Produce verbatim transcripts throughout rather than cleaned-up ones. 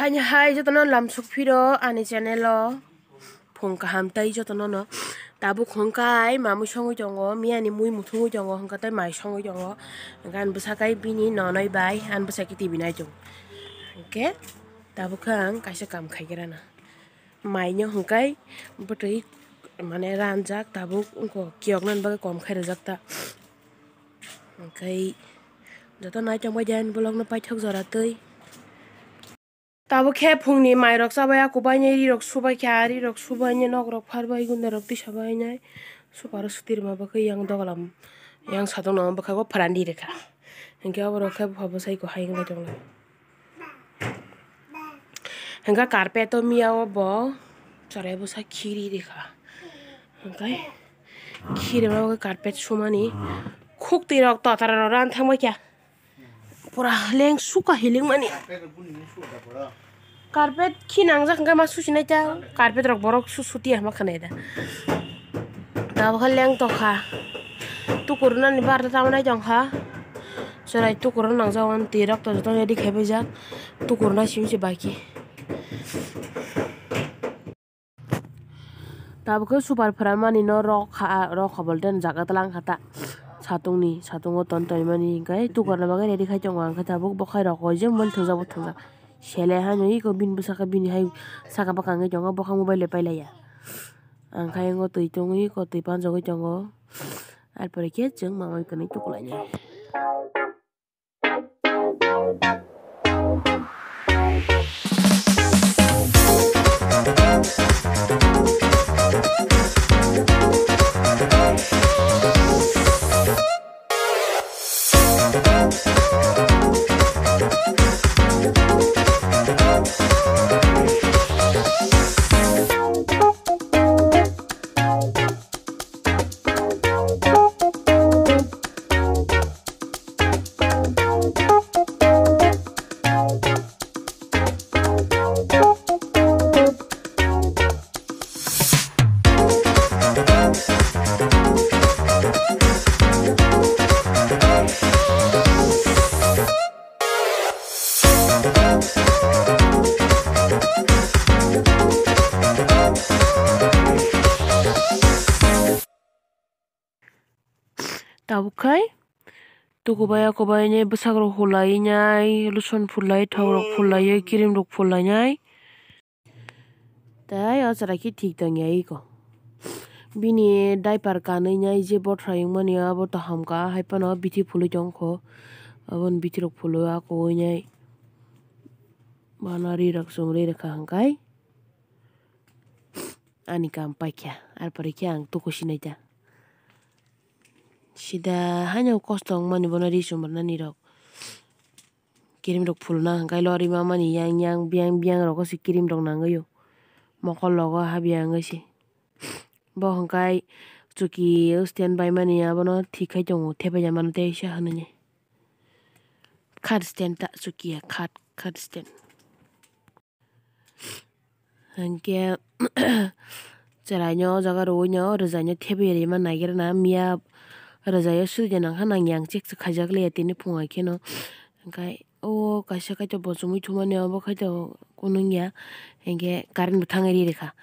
Ani hai jotono lamsok phiro ani channel o phung kaham tei jotono no tabuk hwnkhe mamui songwi tongo, miyani mui muthungwi tongo, hwnkhe tei mai songwi tongo, hwnkhe ani bwsakhe bini nonoi bai ani bwsakhe T V nai tongo, hwnkhe tabuk khe ang kaisa kam khaigrana. Maino hwnkhe bwtwi mane ranjak, tabuk wngkha kiyoknani bagwi kom khai rwjak ta. Hwnkhe joto nai tongbai di ani vlogno paithak jora twi. Tabuk khe phungni mairok chabai, a kubaini rirok subai kha, rirok subaini nokrok pharbai, gundarok tisabainai, suparo suti rwma bagwi yang dogalam yang sadokno bwkhago pharani rwkha. Hwnkhe oborok khe bupha bwsai kwhai wngwi tonglai. Hwnkhe carpet o miya o bo chwrai bwsa khiri rikha. Hwnkhe khiri rok carpet sumani khuk twi rok totara rok ran thangbai kha. Pura leng suka hiling mani. Carpet khi nangjak hwnkhe ma susinai ta. Carpet rok borok su suti hama khanai da. Tabukhe leng tokha. Tukur nani bar ta tamo nai tongkha. Chwrai tukur nangjak on twi rok to joto ready khai paijak. Tukur nai simi se baki. Tabukhe super pharamani no rok kha, rok kha bolte jaga tlang kha ta. Satung ni, satung o ton ton mani hwnkhe tukur na bagwi ready khai tongo, hwnkhe tabuk bo khai rok koi je mobile thwngjak bo thwngjak. Sele haino iko bini bwsakhe bini hai saka bwkha wngwi tongo, bokha mobile le pailaiya. Ang khe ayang o twi tongwi iko twi panjagwi tongo. Ar pore khe chwng mamai kwnwi tuklainai. Tabuk khai tukubai akubai nai bwsak rok hulai nai, lotion phulai, thok rok phulai, cream rok phulai nai. Tei o chwrai khe thik tong ya iko. Bini diaper kanwi nai je bothra wngmani abo to hamkha, hai phano bithi phulwi tongkho. Aboni bithi rok phulwi akuwi nai. Bono ri rok chumui rwkha hwnkhe ani kam paikha, ar pore khe ang tuku sinai ta. Sida haino kosto wngmani bono ri chumrwnani rok. Cream rok phulna hwnkhe lorima mani yang yang biyang biyang rogo se cream rok nangwi o. Mokol rogo habya wngwi se. Bo hwnkhe chuki o stand bai mani abono thik khai tongo, thepai ya mano tei sa hwnwi. Khat stand ta chuki ya, khat, khat stand. Hwnkhe chwraino o jaga rwui no rwjaino thebwi rima naigrana miya rwjaio sudi nangkha nang yang chek chek khaijak liya tini phungai kheno. Hwnkhe o kaisa kaitor bo chumui thumani obo kaitor kunung ya hwnkhe current bo thangwi ri rikha.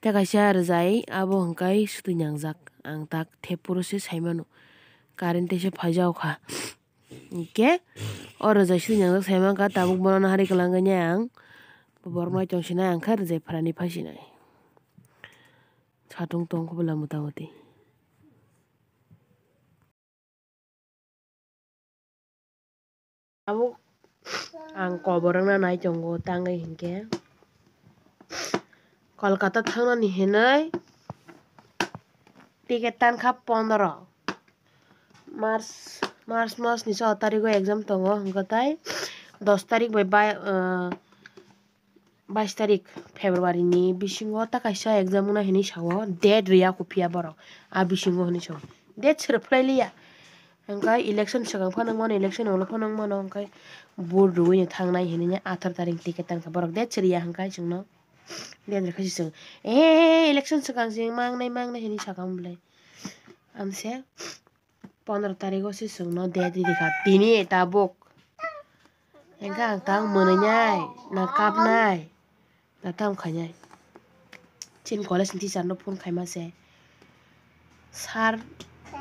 Tei kaisa rwjai abo hwnkhe sudi nangjak ang tak thep phuru se saimano current teisa phaijak kha. Hwnkhe o rwjai sidi nangjak sai mankha, tabuk bono hari kwlangwi nai ang borok nai tong sinai, ang khe rwjai pharani phai sinai. Satung tong khe bwla mota moti. Tabuk ang kobor wngna nai tongo tangwi hinkhe. Kolkata thangnani hinwi ticket tankha pondro. March, March masni chwda tarigo exam tongo, hwnkhe tai dos tarik bai bai, ah, bais tarik February ni bisingo ta kaisa exam wngna hinwi sao, date rwya kho phiya borok, a bisingo hinwi sao, date se rwphlai liya. Hwnkhe election swkang phano wngmano, election ulo phano wngmano, hwnkhe vote rwui no thangnai hinwi atharo tarik ticket tankha borok, date se rwya hwnkhe chwngno. Date rwkhe se chwng, "Eh, election swkang se mangnai, mangnai," hinwi sakha hwnlai. Amse pondro tarigo se chwngno date rikha, tini tabuk. Hwnkhe ang tang mwnwi nai, na kap nai, na tamo khainai. Chini college ni teacher no phone khaima se, "Sir,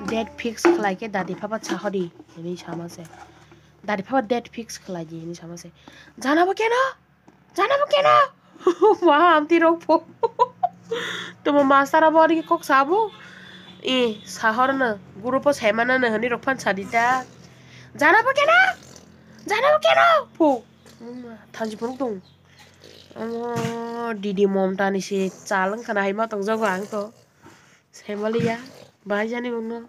date fix khlai khe dadi phaba cha hodi," hinwi sama se. "Dadi phaba date fix khlai di," hinwi sama se. "Janabo keno? Janabo keno?" Wah, amtwi rok pho. Tamo master abo ani kok sabo. E, sahor no, group o saimano no hinwi rok phan sadi ta. "Janabo keno? Janabo keno?" Pho. Thansi phunuk tong. Omo, didi Momta ni se chal wngkha na hai ma tongjago ang to. Saimaliya, bahai jani bono.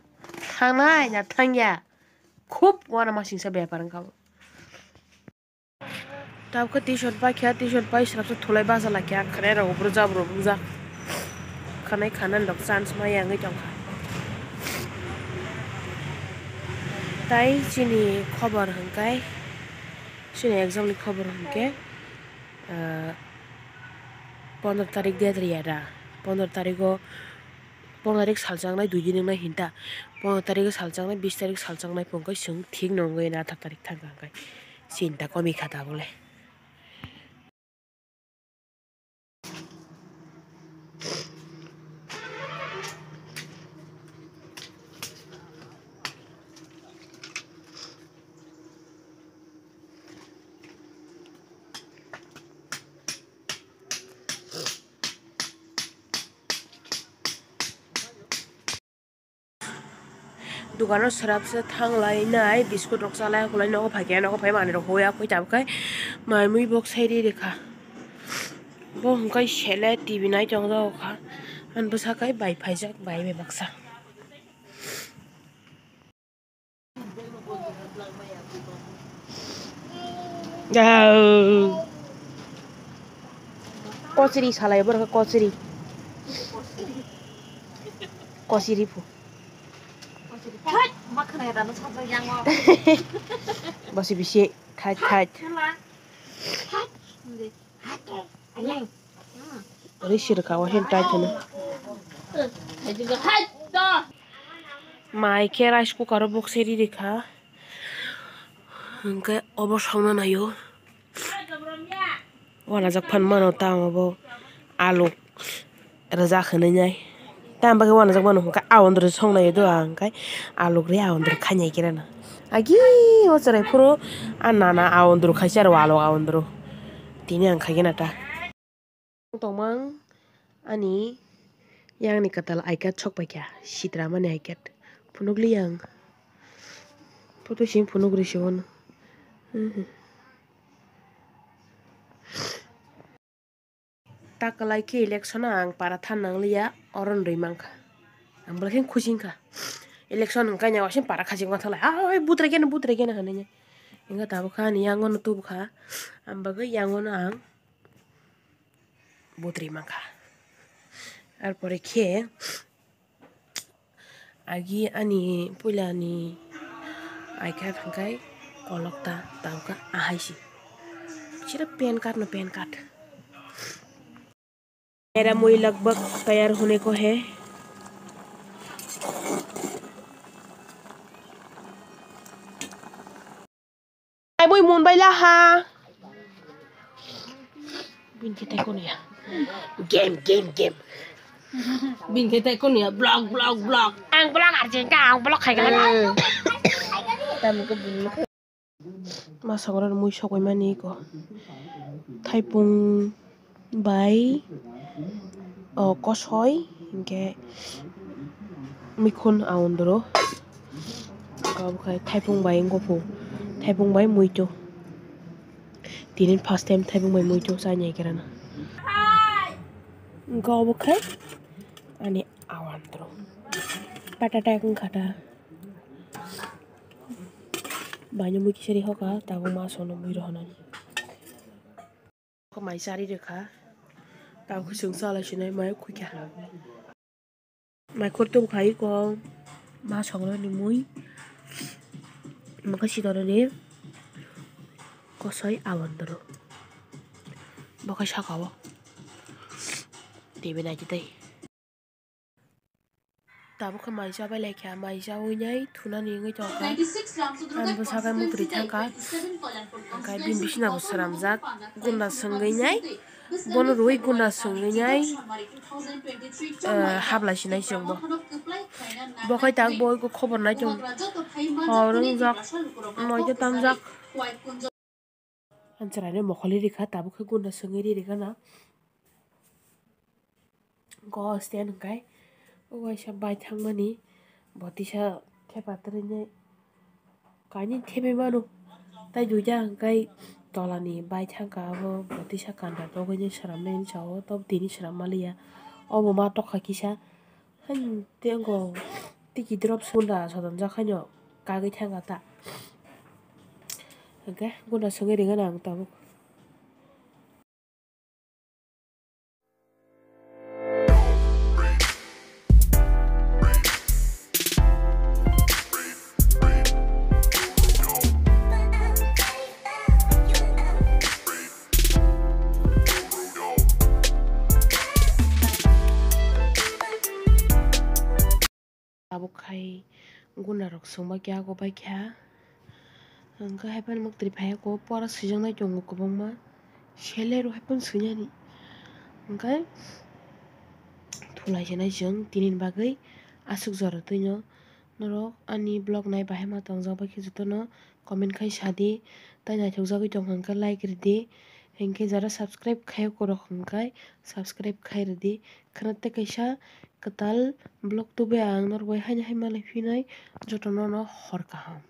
Thangnai na thangya? Khub uanamasingcha bepar wngkha bo. Tabukhe tuition paikha, tuition pai srapsa thulai bacha laikha, khwnai rok ubrujak ubrujak. Khwnai khanani rok chance maya wngwi tongkha. Tai chini khobor hwnkhe, chini exam ni khobor hwnkhe, ah, pondro tarik date riya da, pondro tarigo, pondro tarik saljaknai dui din wngnai hinta, pondro tarik saljaknai, bis tarik saljaknai phungkhe chwng thik nungwi na athar tarik thangkha hwnkhe chinta komi kha tabukle. Dukano srapsa thanglai nai, biskut rok chalai okolai nogo phaikhe, nogo phai manwi rok hoya koi tabukhe mai mui bok sairi rikha. Bo hwnkhe sele T V nai tongjago kha. Ani bwsakhe bai phaijak, bai bai baksa. Kochiri salai borok kochiri. Kochiri phu. Bosi bisi thait thait. Risi rwkha o hen tai phano. Mai khe rice cooker o bokse ri rikha. Hwnkhe obo songna naio. Uanajak phan mano tamo bo alu rwjak hinwi nai. Tamo bagwi uanajak mano hwnkhe aondro songnai do ang hwnkhe alu ri aondro khainai khe rana. Agi o chwrai phuru a nana aondro khaisa rw alu aondro. Tini ang khaigena ta. Tongmang ani yang ni kwtal I card sok paikha, sitra mani I card. Phunukli yang. Photo simi phunuk rwi se uanu. Ta kwlai khe election o ang para than nangliya, oro nrwi mankha. Ang belai khe khusi wngkha. Election hwnkhe ani waisa para khachik manthoglai, "Ai, vote rwgeno, vote rwgeno," hinwi. Wngkha tabukha ani yango no tubukha. Ang bagwi yango no ang vote rwi mankha. Arpore khe agi ani puila ni I card hwnkhe kolok ta, tabukha ahai se. Sira pan card no pan card. मेरा मुंह लगभग तैयार होने को है। Ai mui mun bai la ha. Bini khe tai kono ya. Game, game, game. Bini khe tai kono ya. Block, block, block. Ang block arjin ka, ang block khai gala. Tamo ko bini. Ma songrok mui sogwi mani ko. Thaipung bai, o, kosoi, hinkhe mikhun aondro. Obo khai thaipung bai wngkha phu. Thaipung bai muitu. Tini first time thaipung bai muitu chani hai kerana. Wngkha obo khai ani aondro. Patatai wngkha ta. Baino mui kisa ri hoka, tabuk ma sono mui rohonani. Mai chari rwkha, tabuk chwng chalai sinai mai khukya. Mai khortum khai ko, ma songroni mui, mokhe sidoroni kosoi aondro. Bo khe saka o T V naidi tei. Tabuk khe mai chabai lai kha, mai chaui nai thunani wngwi tong kha. Ani bwsakhe mukri thang kha. Hwnkhe bini bisina bo swnamjak, gunda swngwi nai. Bono rwi gunda swngwi nai, eh, habla sinai chwng bo. Bo khai tak bo khobor nai chwng. Hor wngjak, noito tamjak. Ang chwraino mokholi rikha, tabuk khe gunda swngwi ri rikha na. Go stand hwnkhe o waisa bai thangmani, bo tisa thepa twrwini kainwi thepai mano. Tai duita hwnkhe tolani bai thangkha, abo bo tisa kanda togwini swnamnai hinwi sa-o, tobo tini swnam manliya. Obo ma tokha kisa. Hain tei wngkha tiki drop sunda sodonjak haino kagwi thangkha ta. Hwnkhe guna swngwi ringana ang tabuk. Tabuk khai guna rok swngba khe ago bai kha. Hwnkhe haiphano muktri phaiya kok pora swijaknai tongo kwbangma. Selero haiphano swinani. Hwnkhe thulai sinai chwng tinini bagwi aswk jora twino. Norok ani vlog nai bahai ma tongjak bai khe jotono comment khai sadi. Tai naithokjagwi tongkha hwnkhe like ridi. Hinkhe jara subscribe khai korok hwnkhe subscribe khai ridi. Khwna tei kaisa kwtal vlog tubui ang norok bai haino hai malai phinai jotono no hor kaham.